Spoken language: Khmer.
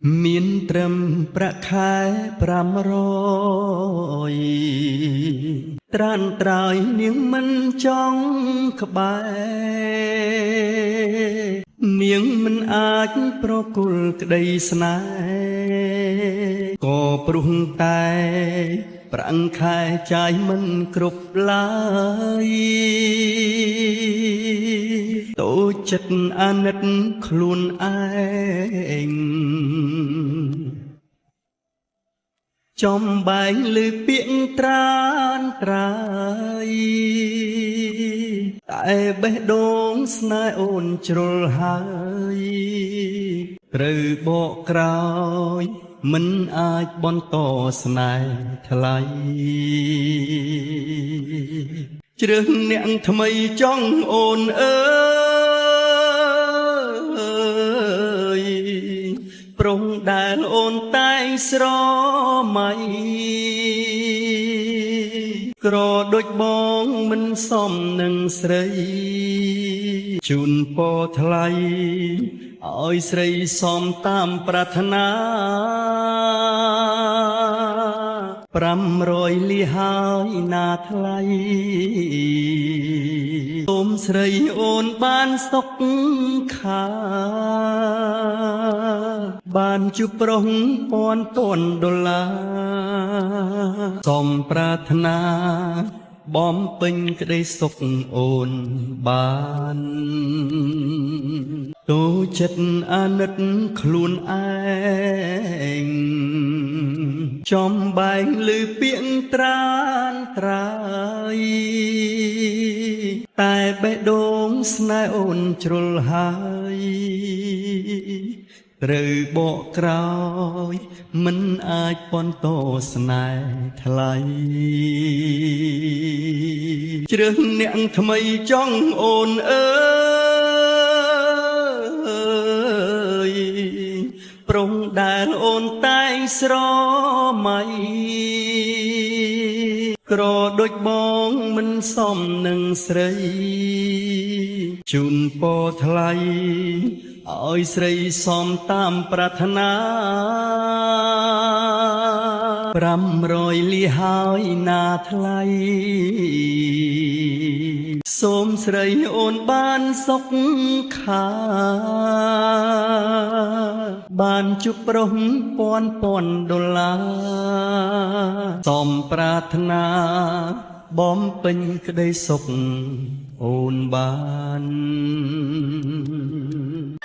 មានត្រឹមប្រាក់ខែ500ត្រានត្រើយនាងមិនចង់ក្បែរនាងមិនអាចប្រគល់ក្តីស្នេហ៍ក៏ព្រោះតែប្រាក់ខែចាយមិនគ្រប់ឡើយតូចចិត្តអាណិតខ្លួនឯងចំបែងឬពាក្យត្រានត្រើយតែបេះដូងស្នេហ៍អូនជ្រុលហើយត្រូវបកក្រោយមិនអាចបន្តស្នេហ៍ថ្លៃជ្រើសអ្នកថ្មីចង់អូនអើយប្រុងដែលអូនតែងស្រមៃក្រដូចបងមិនសមនឹងស្រីជូនពរថ្លៃឲ្យស្រីសមតាមប្រាថ្នា500លីហើយណាថ្លៃសូមស្រីអូនបានសុខខាបានជួបប្រុសពាន់ពាន់ដុល្លារសូមប្រាថ្នាបំពេញក្តីសុខអូនបានទូចិត្តអាណិតខ្លួនឯងចំបែងឬពាក្យត្រានត្រើយតែបេះដូងស្នេហ៍អូនជ្រុលហើយត្រូវបកក្រោយមិនអាចបន្តស្នេហ៍ថ្លៃជ្រើសអ្នកថ្មីចង់អូនអើយប្រុងដែលអូនតែងស្រមៃក្រដូចបងមិនសមនឹងស្រីជូនពរថ្លៃឲ្យស្រីសមតាមប្រាថ្នា500លីហើយណាថ្លៃសូមស្រីអូនបានសុខខាបានជួបប្រុសពាន់ពាន់ដុល្លារសូមប្រាថ្នាបំពេញក្តីសុខអូនបាន។